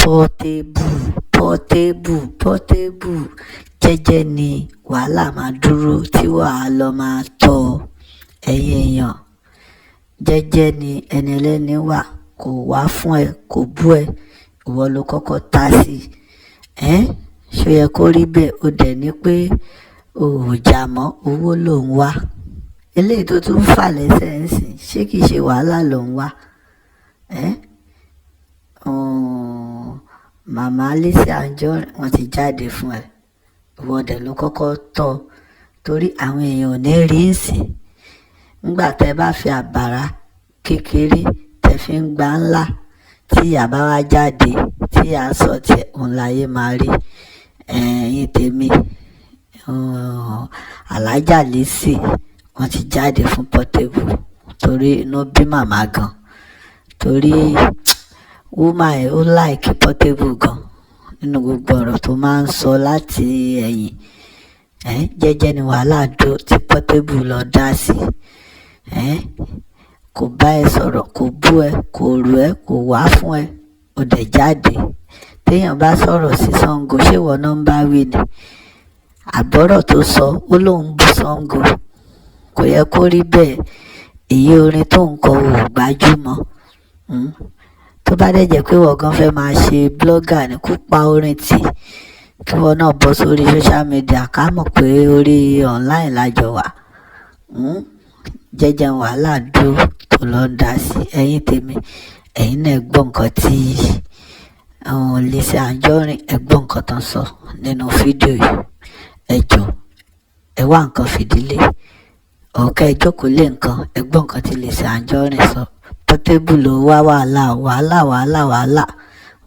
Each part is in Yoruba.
Portable, Portable, Portable, jẹ́jẹ́ ni wàhálà máa dúró tí wàá lọ máa tọ́ ọ. Ẹ̀yin èèyàn, jẹ́jẹ́ ni ẹni ẹlẹ́ni wà, kò wá fún ẹ, kò bú ẹ, ìwọ ló kọ́kọ́ ta sí i. Ẹ́n, ṣó yẹ kó rí bẹ́ẹ̀? Ó dẹ̀ ní pé o ò jà mọ́, owó ló ń wá. Eléyìí tó tún fà lẹ́sẹ̀ ń sìn, ṣé kìí ṣe wàhálà ló ń wá? Ẹ́n, Màmá Lizzy Anjorin wọ́n ti jáde fún ẹ. Ìwọ dẹ̀ ló kọ́kọ́ tọ́, torí àwọn èèyàn ò ní rí ń sìn. Nígbà tẹ bá fi àbàrá kékeré tẹ fi ń gba ńlá, tí ìyá bá wá jáde, tí ìyá sọ tiẹ̀, òun láyé máa rí. Ẹ̀yin tèmi, Alhaja Lizzy wọ́n ti jáde fún Portable torí inú bí màmá gan. Torí woman yìí ó like Portable gan nínú gbogbo ọ̀rọ̀ tó máa ń sọ láti ẹ̀yìn. Ẹ́n, jẹ́jẹ́ ni wàhálà dó tí Portable lọ dá sí. Ẹ́n, kò bá ẹ sọ̀rọ̀, kò bú ẹ, kò rù ẹ, kò wá fún ẹ, ó dẹ̀ jáde. Téèyàn bá sọ̀rọ̀ sí Sango, ṣé ìwọ náà ń bá wí ni? Àbọ̀rọ̀ tó sọ, ó lóun bú Sango. Kò yẹ kó rí bẹ́ẹ̀. Èyí orin tó ń kọ ò gbajúmọ̀. Tó bá dẹ̀ jẹ́ pé ìwọ gan fẹ́ máa ṣe blogger ní, kó pa orin tì, kí ìwọ náà bọ́ sórí social media ká mọ̀ pé orí online lájọ wà. Jẹ́jẹ́ wàhálà dúró tó lọ ń dá sí. Ẹ̀yin tèmi, ẹ̀yin náà gbọ́ nǹkan tí Lizzy Anjorin, ẹ gbọ́ nǹkan tó ń sọ nínú fídíò yìí. Ẹ jọ̀ọ́, ẹ wá nǹkan fìdílé. Ọ̀kẹ́ ẹ jókòó lé nǹkan, ẹ gbọ́ nǹkan tí Lizzy Anjorin sọ. Portable ló wá wàhálà, wàhálà, wàhálà, wàhálà,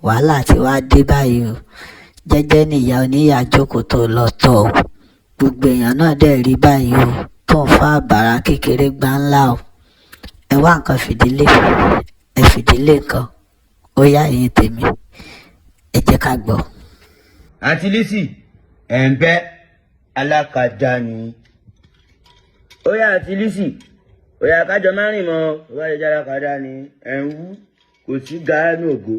wàhálà tí wàá dé báyìí o. Jẹ́jẹ́ ni ìyá oníyà jókòó tó lọ tọ̀ o. Gbogbo èèyàn náà dẹ̀ rí báyìí o, tó ń fa àbàrà kékeré gbá ńlá o. Ẹ wá nǹkan fìdílé, ẹ fìdílé nǹkan. Ó yá, ẹ̀yin tèmi, ẹ jẹ́ ká gbọ́. Àǹtí Lizzy, ẹ̀ ń bẹ́ alákàdá ni. Ó yá, àǹtí Lizzy, ó yá, kájọ má rìn mọ́. Ó bá lè jẹ́ alákàdá ni ẹ̀ ń wú, kò sí gáánù ògo.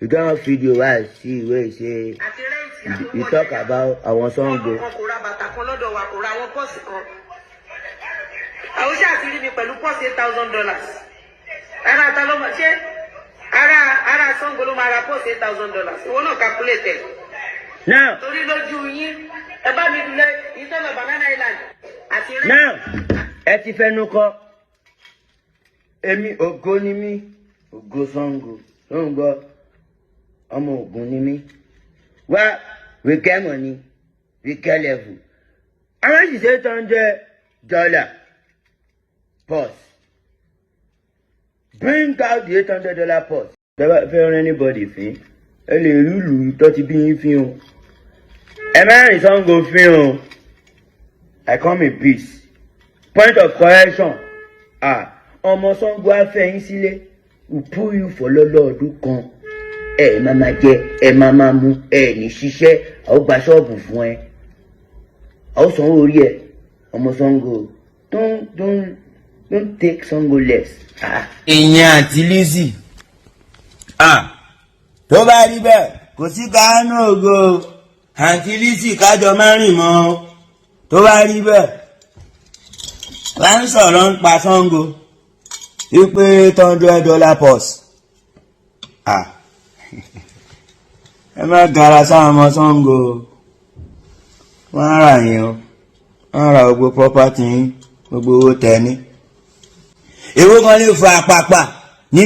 You get one video wey I see wey say you talk about àwọn Ṣàngó. Wọn kò ra bàtà kan lọ́dọ̀ wa, kò ra àwọn purse kan. Àwọn ṣáà ti rí mi pẹ̀lú purse $8,000. Ara ta ló máa ṣé ara Ṣàngó ló máa ra purse $8,000? Ìwọ náà calculate ẹ̀. Now Torí lójú yín, ẹ bá mi lẹ ìtọ́nà Banana Island àti rent. Now ẹ ti fẹnu kọ èmi, ògo ni mí, ògo Ṣàngó ló ń gbọ́, ọmọ Ògùn ni mí. Wá, we get money, we get level. How much is $800 purse? Bring out the $800 purse. Tẹ́ bá fẹ́ rán anybody fín, ẹ lè rí ìlú tó ti bí yín fín o. Ẹ má rìn Ṣàngó fín o. I come in peace. Point of correction, ah, ọmọ Ṣàngó á fẹ́ yín sílé, we pull you for lọ́lọ́ ọdún kan. Ẹ máa ma jẹ, ẹ máa ma mu, ẹ ní ṣiṣẹ́, àwọn gba ṣọ́ọ̀bù fún ẹ, àwọn sanwó orí ẹ. Ọmọ Ṣàngó, don't take Ṣàngó less. Ah. Ìyẹn àǹtí Lizzy, ah, tó bá rí bẹ́ẹ̀, kò sí kánú ògo. Àǹtí Lizzy, kájọ má rìn mọ́. Tó bá rí bẹ́ẹ̀, wá ń sọ̀rọ̀ ń pa Ṣàngó wípé $800 purse. Ah, ẹ má gara sáwọn ọmọ Ṣàngó, wọ́n á rà yín o, wọ́n á ra gbogbo property yín, gbogbo owó tẹ̀ ní. Èwo kan lè fa àpàpà ní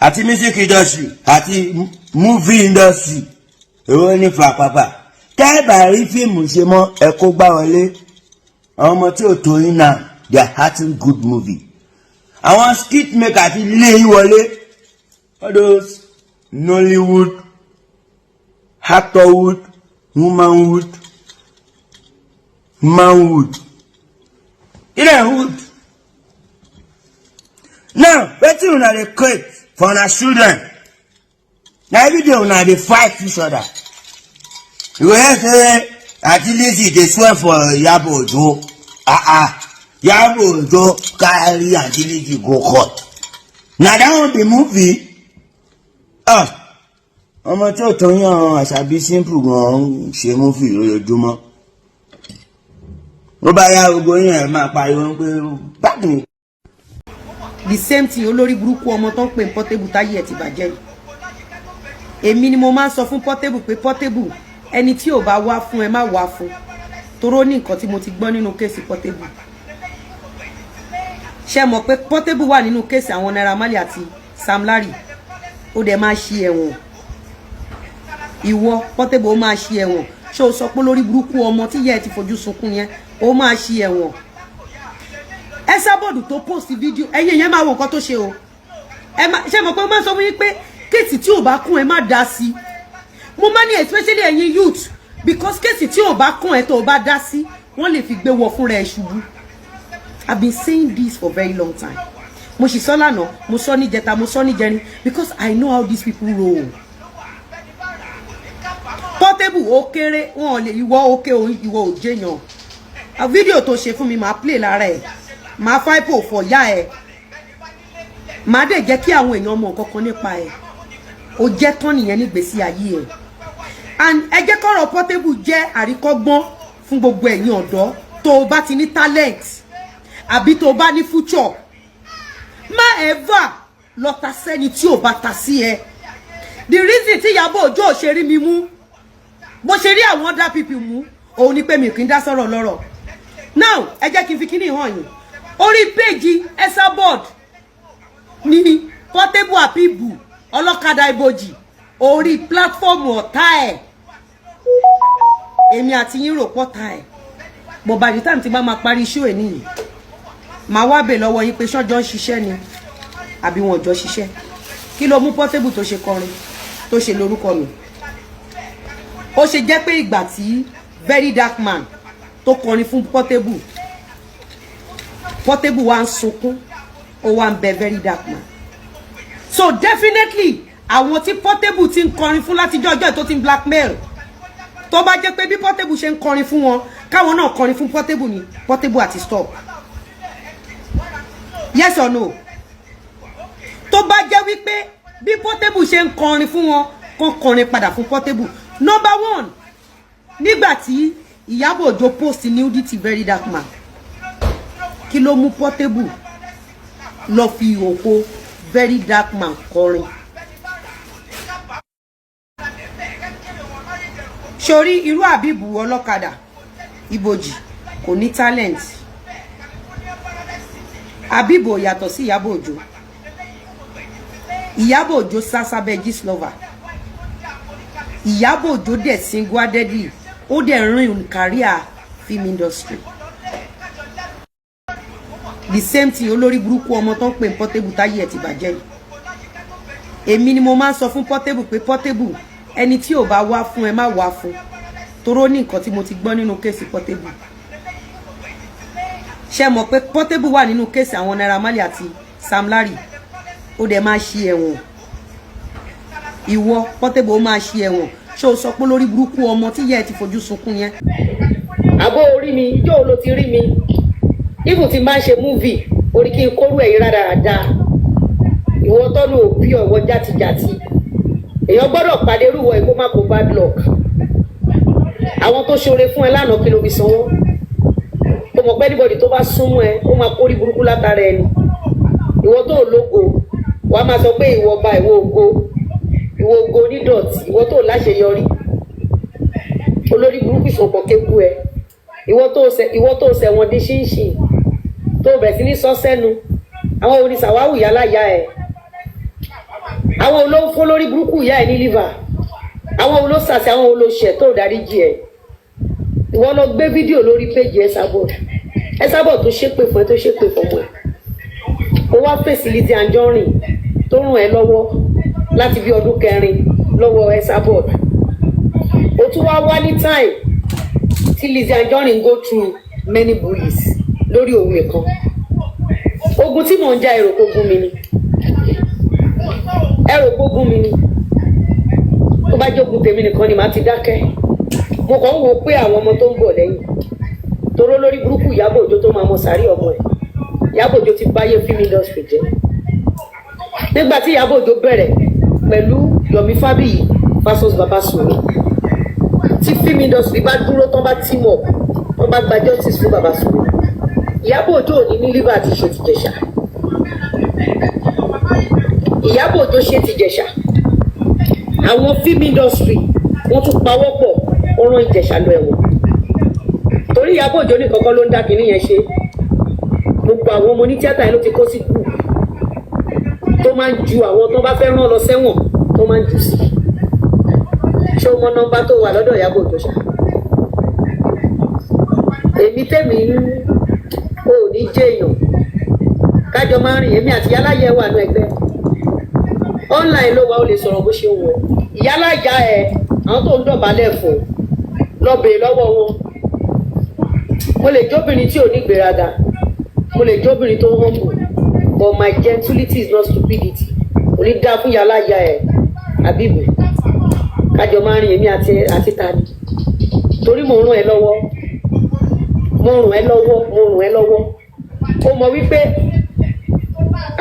àti music industry àti movie industry? Èwo ní fa àpàpà tẹ́ẹ̀bà rí fíìmù ṣe mọ́? Ẹ kó gbá wọlé àwọn ọmọ tí ò tó yín náà, they are acting good movie. Àwọn skit maker ti lé yín wọlé, all those Nollywood actorwood, womanwood, manwood, ilẹ̀ wood. Now, wetin una dey create for una children? Na everyday una dey fight each other. You go hear say Aunty Lizzy dey swear for Iyabo Ojo. Ah ah, Iyabo Ojo carry Aunty Lizzy go court. Na that one be movie? Ah. Ọmọ tí ò tó yàn Àṣàbí Simple gan ń ṣe movie lójoojúmọ́. Ó bá yá, gbogbo yẹn ẹ̀ máa pariwo pé báàgì mi. The same thing, olórí burúkú ọmọ tó ń pè ní Portable, táyé ẹ̀ ti bàjẹ́ yìí. Èmi ni mo máa ń sọ fún Portable pé, "Portable, ẹni tí ò bá wá fún ẹ, má wá fún." Toró ní nǹkan tí mo ti gbọ́ nínú case Portable. Ṣe mọ̀ pé Portable wà nínú case àwọn Naira Marley àti Sam Larry? Ó dẹ̀ máa ṣí ẹ̀wọ̀n. Ìwọ Portable, ó máa ṣí ẹ̀wọ̀n. Ṣé o sọ pé lórí burúkú ọmọ tí ìyá ẹ ti fojú sunkún yẹn, ó máa ṣí ẹ̀wọ̀n? Esabod tó post fídíò, ẹ̀yin yẹn, máa wo nǹkan tó ṣe o. Ẹ má ṣe mọ̀ pé ó máa sọ fún yín pé case tí ò bá kún ẹ, má dá sí. Mo máa ní especially ẹ̀yin youth, because case tí ò bá kún ẹ, tó o bá dá sí, wọ́n lè fi gbé wọ fúnra ẹ ṣubú. I've been saying this for very long time. Mo sì sọ lánàá, mo sọ níjẹta, mo sọ níjẹrin, because I know how these people roll. Portable, ó kéré, wọn ò lè ìwọ òkè, ìwọ ò jẹyàn. Fídíò tó ṣe fún mi, màá play lára ẹ, màá fáìpò fọ yá ẹ, màá dẹ̀ jẹ́ kí àwọn èèyàn mọ̀ nǹkan kan nípa ẹ. Ó jẹ́ tán nìyẹn nígbèésí ayé ẹ. And ẹ jẹ́ kọ́rọ̀ Portable jẹ́ àríkọ́gbọ́n fún gbogbo ẹ̀yin ọ̀dọ́. Tó o bá ti ní talent àbí tó o bá ní future, má ever lọ ta sẹ́ni tí ò bá ta sí ẹ. The reason tí Ìyábọ̀ Òjó ò ṣe rí mi mú bó ṣe rí àwọn other people mú, òun ni pé mi kì í dá sọ̀rọ̀ lọ́rọ̀. Now, ẹ jẹ́ kí n fi kíní hàn yín. Orí page Esabod ní Portable Abibu ọlọ́kadà ibojì, orí platform ọ̀tá ẹ̀, èmi àti yín rò pọ́ta ẹ̀, but by the time tí bá máa parí show ẹ̀ nìyí, màá wá bè lọ́wọ́ yín pé ṣọ́jọ́ ń ṣiṣẹ́ ni àbí wọn ò jọ ṣiṣẹ́. Kí ló mú Portable tó ṣe kọrin tó ṣe lórúkọ mi? Ó ṣe jẹ́ pé ìgbà tí Very Dark Man tó kọrin fún Portable, Portable wá ń sunkún, ó wá ń bẹ Very Dark Man. So definitely, àwọn tí Portable ti ń kọrin fún látijọ́ ọjọ́ tó ti ń blackmail, tó bá jẹ́ pé bí Portable ṣe ń kọrin fún wọn, káwọn náà kọrin fún Portable ni, Portable àti stop. Yes or no? Tó bá jẹ́ wípé bí Portable ṣe ń kọrin fún wọn, kán kọrin padà fún Portable. Number one, nígbà tí Ìyábọ̀ Òjó post nudity Very Dark Man, kí ló mú Portable lọ fi ìhòòhò Very Dark Man kọrin? Sórí irú Àbíbù ọlọ́kadà ibojì, kò ní talent. Àbíbù ò yàtọ̀ sí Ìyábọ̀ Òjó. Ìyábọ̀ Òjó sá sábẹ́ Gistlover. Ìyábọ̀ Òjó dẹ̀ single-handedly, ó dẹ̀ ruin career film industry. The same thing, olórí burúkú ọmọ tó ń pè ní Portable, táyé ẹ̀ ti bàjẹ́ yìí. Èmi ni mo máa ń sọ fún Portable pé, "Portable, ẹni tí ò bá wá fún ẹ, má wá fún." Toró ní nǹkan tí mo ti gbọ́ nínú case Portable. Ṣe mọ̀ pé Portable wà nínú case àwọn Naira Marley àti Sam Larry? Ó dẹ̀ máa ṣí ẹ̀wọ̀n. Ìwọ Portable, ó máa ṣí ẹ̀wọ̀n. Ṣé o sọ pé lórí burúkú ọmọ tí ìyá ẹ ti fojú sunkún yẹn? Àbó orí mi yóò ló ti rí mi, even tí máa ń ṣe movie orí kí n kóró ẹ̀yìn rádaràda. Ìwọ tọ́nu òbí ọ̀wọ́ játijàti, èèyàn gbọ́dọ̀ pàdé irúwọ ẹ̀ kó má kó bad luck. Àwọn tó ṣoore fún ẹ lánàá, kí ló fi sanwó? Tó mọ̀ pé anybody tó bá súnmọ́ ẹ, ó máa kórí burúkú látara ẹni. Ìwọ tó lógo, wàá máa sọ pé ìwọ ọba, ìwọ ògo, ìwọ ògo onídọ̀tí, ìwọ tó láṣeyọrí, olórí burúkú, ìsopọ̀ kéku ẹ. Ìwọ tó ṣẹ̀wọ̀n di ṣínṣìn, tó bẹ̀rẹ̀ sí ní sọ sẹ́nu, àwọn oníṣàwáwù yálà ya ẹ̀, àwọn olóńfó lórí burúkú ìyá ẹ̀ ní liver, àwọn olóṣàṣì, àwọn olóṣẹ̀ tó dáríjì ẹ̀. Ìwọ lọ gbé fídíò lórí page Esabod. Esabod tó ṣépè fún ẹ, tó ṣépè fọmọ ẹ, ó wá fèsì Lizzy Anjorin tó ràn ẹ́ lọ́wọ́ láti bí ọdún 4 lọ́wọ́ Esabod. Ó tún wá wá ní time tí Lizzy Anjorin go through many bullies lórí òun nìkan. Ogun tí mò ń já, èrò kó gún mi ni, ẹrò kó gún mi ni. Tó bá jókòó tèmi nìkan ni màá ti dákẹ́. Mo kàn ń wo pé àwọn ọmọ tó ń bọ̀ lẹ́yìn toró lórí burúkú Ìyábọ̀ Òjó tó máa mọ sàárì ọmọ ẹ̀. Ìyábọ̀ Òjó ti báyé film industry jẹ́. Nígbà tí Ìyábọ̀ Òjó bẹ̀rẹ̀ pẹ̀lú Yomi Fabiyi, Versus Baba Suwe. Tí film industry bá dúró tán, bá team up, wọ́n bá gba justice fún Baba Suwe, Ìyábọ̀ Òjó ò ní ní liver àti ṣe tìjẹ̀ṣà. Ìyábọ̀ Òjó ṣe tìjẹ̀ṣà. Àwọn film industry, wọ́n tún pawọ́ pọ̀, wọ́n rán Ìjẹ̀ṣà lọ ẹ̀wọ̀n, torí Ìyábọ̀ Òjó nìkan kọ́ ló ń dá kinní yẹn ṣe. Gbogbo àwọn ọmọ onítíátà yẹn ló ti kó sí group tó máa ń ju àwọn tó bá fẹ́ rán lọ sẹ́wọ̀n, tó máa ń jù sí. Ṣé o mọ nọ́mbà tó wà lọ́dọ̀ Ìyábọ̀ Òjó ṣá? Èmi tèmi ń ò ní jẹ́ èèyàn kájọ máa ń rìn. Èmi àti yálàyẹ wà ní ẹgbẹ́ online ló wà, ó lè sọ̀rọ̀ bó ṣe wù ẹ́. Ìyálàyà ẹ, àwọn tó ń dọ̀bálẹ̀ fún, lọ bèèrè lọ́wọ́ wọn. Mo lè jóbìnrin tí ò ní gbéraga, mo lè jóbìnrin tó humble, but my gentility is not stupidity. Kò ní dá fún yálàyà ẹ àbíbù kájọ máa ń rìn. Èmi àti ta ni? Torí mo ràn ẹ́ lọ́wọ́, mo ràn ẹ́ lọ́wọ́, mo ràn ẹ́ lọ́wọ́. Ó mọ̀ wípé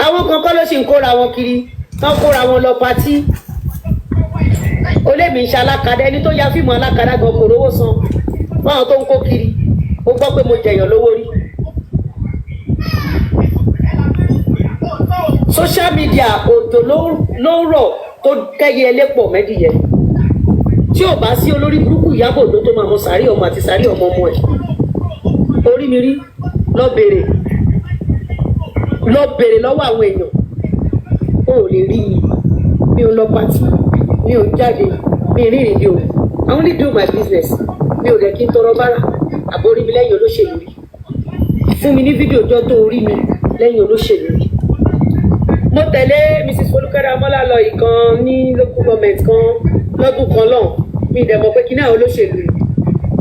àwọn kan kọ́ ló sì ń kóra wọn kiri, tán kóra wọn lọ party. Ó lé mi ń ṣe alákadá. Ẹni tó ya fíìmù alákadá gan kò rówó san fáwọn tó ń kó kiri. Ó gbọ́ pé mo jẹ̀yàn lówó rí. Social media, òjò ló ń rọ̀ tó kẹ́yẹ ẹlẹ́pọ̀ mẹ́dìyẹ. Tí ò bá sí olórí burúkú Ìyábọ̀ Òjó tó máa mọ sàárì ọmọ àti sàárì ọmọ ọmọ ẹ̀, orí mi rí. Lọ bèrè, lọ bèrè lọ́wọ́ àwọn èèyàn. O ò lè rí mi. Mi ò lọ party, mi ò jáde, mi rìnrìn bí o. I only do my business. Mi ò dẹ̀ kí n tọrọ bára. Àbórí mi lẹ́yìn olóṣèlú rí? Fún mi ní fídíò ọjọ́ tó rí mi lẹ́yìn olóṣèlú rí. Mo tẹ̀lé Mrs Folúkẹ́rẹ́ Amọ́lá lọ ìkan ní local government kan lọ́dún kan lọ́hùn. Mi ì dẹ̀ mọ̀ pé kí náà olóṣèlú rí,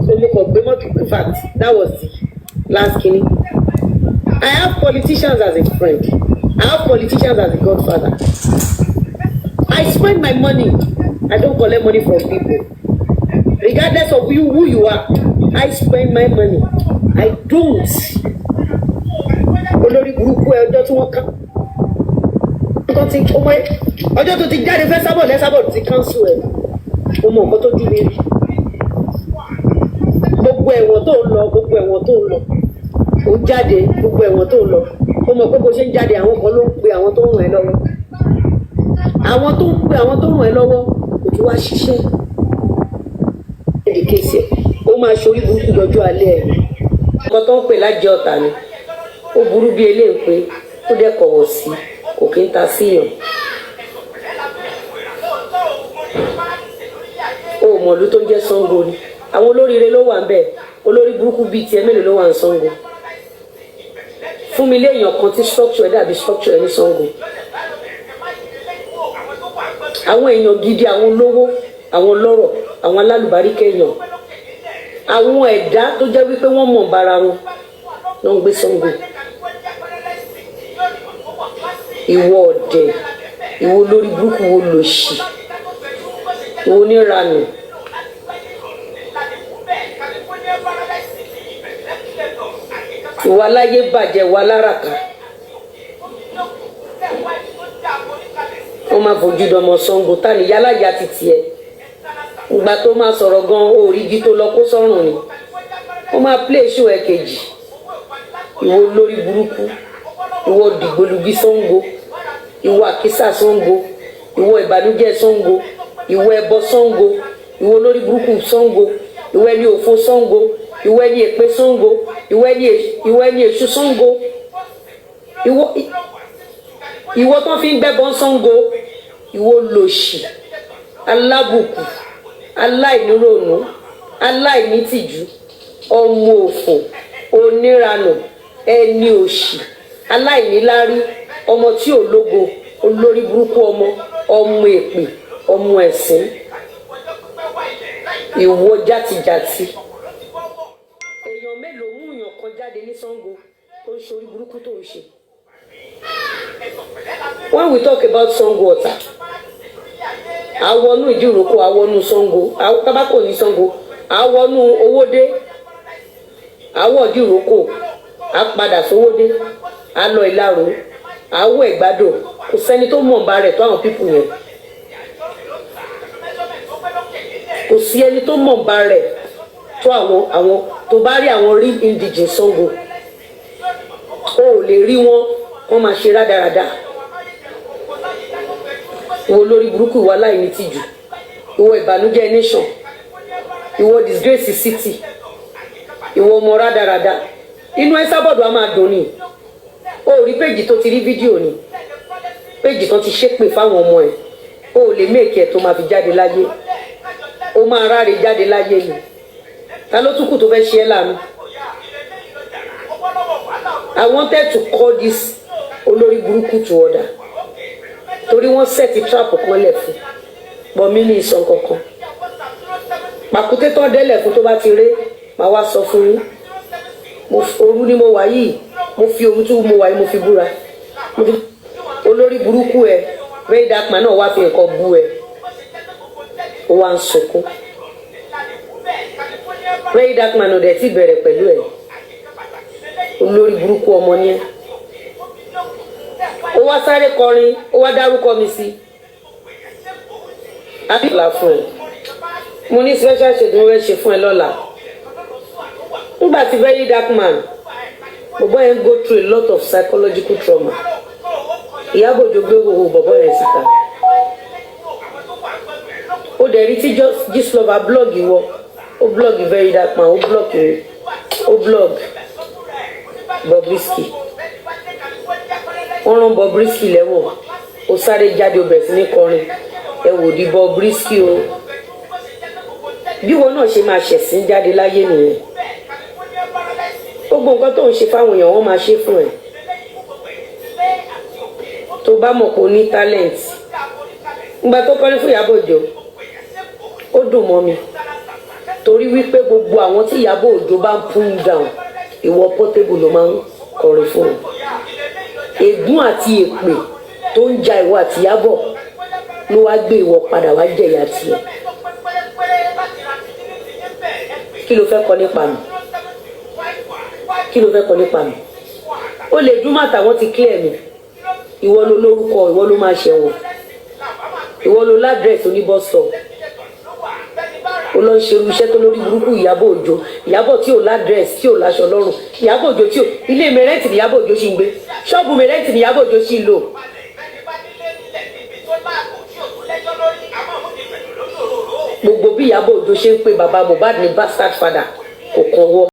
so mo kàn gbé mọ́tò. In fact, that was the last kini. I have politicians as a friend. I have politicians as a godfather. I spend my money. I don't collect money from people, regardless of who you are. I spend my money. I don't. Olórí burúkú ẹ, ọjọ́ tí wọ́n ká tó ti ọmọ ẹ, ọjọ́ tó ti jáde fẹ́ sábọ̀ lẹ́sàbọ̀ ti cancel ẹ̀. O mọ nǹkan tó jú mi rí. Gbogbo ẹ̀wọ̀n tó ń lọ, gbogbo ẹ̀wọ̀n tó ń lọ, ó jáde. Gbogbo ẹ̀wọ̀n tó ń lọ, ó mọ̀ pé bó ṣe ń jáde, àwọn kan ló ń pe àwọn tó ń ràn ẹ́ lọ́wọ́. Àwọn tó ń pe àwọn tó ń ràn ẹ́ lọ́wọ́ kò tún wá ṣiṣẹ́ ẹ̀dì kéésì ẹ̀. Ó máa ṣorí burúkú lọ́jọ́ alẹ́ ẹ̀. Ọmọ tó ń pè lájẹ ọ̀tà ni ó burú bí eléyìí pé ó dẹ́ kọ̀wọ̀ sí, kò kí ń ta síyàn. Ó mọ̀lú tó ń jẹ́ Ṣàngó ni. Àwọn olóríire ló wà ń bẹ̀. Olórí burúkú bíi tiẹ̀ mélòó ló wà ń Ṣàngó? Fún mi léèyàn kan tí structure ẹ̀ dàbí structure ẹ̀ ní Ṣàngó. Àwọn èèyàn gidi, àwọn olówó, àwọn ọlọ́rọ̀, àwọn alálùbáríkẹ́ èèyàn, àwọn ẹ̀dá tó jẹ́ wípé wọ́n mọ̀ bára wọn ló ń gbé Ṣàngó. Ìwọ ọ̀dẹ̀, ìwọ olórí burúkú, wo lòṣì, ìwọ oníranù. Ìwọ aláyé bàjẹ́, ìwọ aláràkà. Wọ́n máa fojú dọmọ Ṣàngó. Ta ni yálàyà ti tiẹ̀? Ìgbà tó máa sọ̀rọ̀ gan, òòrìgì tó lọ kó sọ́rùn ni wọ́n máa play show ẹ̀ kejì. Ìwọ olórí burúkú, ìwọ dìgbòlugi Ṣàngó, ìwọ àkísà Ṣàngó, ìwọ ìbànújẹ́ Ṣàngó, ìwọ ẹbọ Ṣàngó, ìwọ olórí burúkú Ṣàngó, ìwọ ẹni òfo Ṣàngó, ìwọ ẹni èpè Ṣàngó, ìwọ ẹni èṣù Ṣàngó, ìwọ tó fi ń gbẹ́bọ Ṣàngó, ìwọ lòṣì alábùkù, aláìníròònú, aláìnítìjú, ọmọ òfò, oníranù, ẹni òṣì, aláìníláárí, ọmọ tí ò lógo, olórí burúkú, ọmọ ọmọ èpè, ọmọ ẹ̀sín, ìwọ játijàti. Èèyàn mélòó mú èèyàn kan jáde ní Ṣàngó tó ń ṣe orí burúkú tó ń ṣe? When we talk about Ṣàngó Ọ̀tà, àwọnú Ìdíròkò, àwọnú Ṣàngó tábàkò ní Ṣàngó, àwọnú Owódé, àwọ Ìdíròkò, àpadà sówódé, àlọ Ìlaró, àwọ Ẹ̀gbádò. Kò sẹ́ni tó mọ̀ nbà rẹ̀ tó àwọn pípù yẹn. Kò sí ẹni tó mọ̀ bá rẹ̀ tó àwọn tó bá rí àwọn real indigene Ṣàngó, o ò lè rí wọn kó máa ṣe rádaràda. Ìwọ lórí burúkú, ìwọ aláìní tìjú, ìwọ ìbànújẹ́ nation, ìwọ disgrace city, ìwọ ọmọ rádaràda. Inú ẹ sábọ̀dọ̀ á máa dùn ni. O ò rí péjì tó ti rí fídíò ni, péjì tó ti ṣépè fáwọn ọmọ ẹ. O ò lè make ẹ tó máa fi jáde láyé. O máa ráre jáde láyé ni. Ta ló tún kù tó fẹ́ ṣe é láàánú? I wanted to call this olórí burúkú to order torí wọ́n set trap kan lẹ̀ fún bọ́ mí ní ìsàn kankan. Pàkúté tán délẹ̀ fún, tó bá ti ré, màá wá sọ fún yín. Òru ni mo wà yìí. Mo fi òru tí mo wà yìí, mo fi búra. Mo fi olórí burúkú ẹ, Very Dark Man náà, wá fi nǹkan bú ẹ, ó wá ń sunkún. Very Dark Man ò dẹ̀ ti bẹ̀rẹ̀ pẹ̀lú ẹ̀. Olórí burúkú ọmọ ni ẹ. Ó wá sáré kọrin, ó wá dárúkọ mi sí àbíkìlà fún ẹ. Mo ní special ṣe tí mo fẹ́ ṣe fún ẹ lọ́la. Nígbà tí Very Dark Man, bọ̀bọ́ yẹn go through a lot of psychological trauma. Ìyábọ̀ Òjó gbé gbogbo bọ̀bọ́ yẹn síta. Ó dẹ̀ rí tí Gistlover blog wọ, ó blog Very Dark Man, ó blog, ó blog Bobrisky. Wọ́n rán Bobrisky lẹ́wọ̀n, ó sáré jáde, ó bẹ̀rẹ̀ sí ní kọrin. Ẹ wò di Bobrisky o. Bí wọn náà ṣe máa ṣẹ̀sín jáde láyé nìyẹn. Gbogbo nǹkan tó ń ṣe fáwọn èèyàn, wọ́n máa ṣe fún ẹ. Tó bá mọ̀ pé o ní talent, ìgbà tó kọrin fún Ìyábọ̀ Òjó, ó dùn mọ́ mi torí wípé gbogbo àwọn tí Ìyábọ̀ Òjó bá ń pull down, ìwọ Portable ló máa ń kọrin fún wọn. Ègún àti èpè tó ń ja ìwọ àti Ìyábọ̀ ló wá gbé ìwọ padà wá jẹ̀yà tiẹ̀. Kí ló fẹ́ kọ nípa mi? Kí ló fẹ́ kọ nípa mi? Ó lè dún màtà, wọ́n ti clear mi. Ìwọ ló lórúkọ, ìwọ ló máa ṣẹ̀wọ̀n, ìwọ ló ládírẹ́sì oníbọ̀sọ̀. Ó lọ ń ṣe irú iṣẹ́ tó lórí burúkú. Ìyábọ̀ Òjó, Ìyábọ̀ tí ò ládírẹ́sì, tí ò láṣọ lọ́rùn, Ìyábọ̀ Òjó tí ò ilé mẹrẹ́ǹtì ní Ìyábọ̀ Òjó ṣì ń gbé, ṣọ́ọ̀bù mẹrẹ́ǹtì ní Ìyábọ̀ Òjó ṣì ń lò. Gbogbo bí Ìyábọ̀ Òjó ṣe ń pe bàbá Mohbad ní bastard father, kò kàn wọ́.